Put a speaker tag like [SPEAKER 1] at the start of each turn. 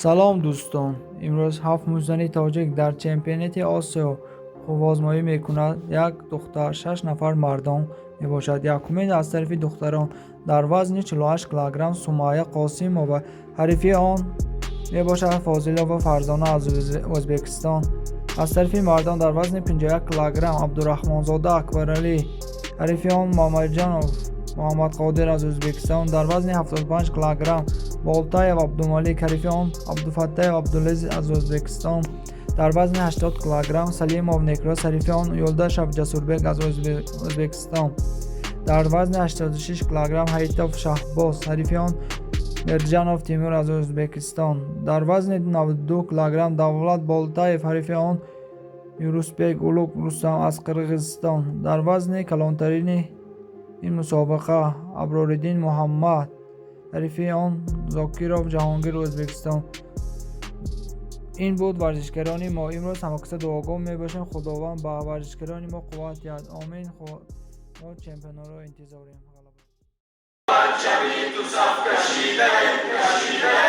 [SPEAKER 1] Салом, дӯстон! Имрӯз ҳафт муштзани тоҷик дар чемпионати Осиё қувваозмоӣ мекунад. Як духтар, шаш нафар мардон мебошад. Якумин аз тарафи духтарон дар вазни 48 килограмм Сумайя Қосимова, ҳарифи он мебошад Фозилова Фарзона аз Ӯзбекистон. Аз тарафи мардон дар вазни 51 килограмм Абдураҳмонзода Акбаралӣ, ҳарифи он Мамаҷонов Муҳаммадқодир аз Ӯзбекистон. Дар вазни 75 килограмм Болтаев Абдумалик, ҳарифи он Абдуфаттаев Абдулазиз аз Ӯзбекистон. Дар вазни 80 килограмм Салимов Некрос, ҳарифи он Юлдашев Ҷасурбек аз Ӯзбекистон. Дар вазни 86 килограмм Ҳайтов Шаҳбоз, ҳарифи он Мирҷанов Тимур аз Ӯзбекистон. Дар вазни 92 килограмм Давлат Болтаев, ҳарифи он Юрусбек Улуг Рустам аз Қирғизистон. Дар вазни калонтарини ин мусобиқа Аброриддин Муҳаммад, ҳарифи он Зокиров Ҷаҳонгир, Ӯзбекистон. Ин буд варзишгарони мо. Имрӯз ҳамакаса дуогӯ мебошем, Худованд ба варзишгарони мо қувват диҳад, омин. Мо чемпионро интизорем.
[SPEAKER 2] Парчами ту саф кашидаем, кашидаем.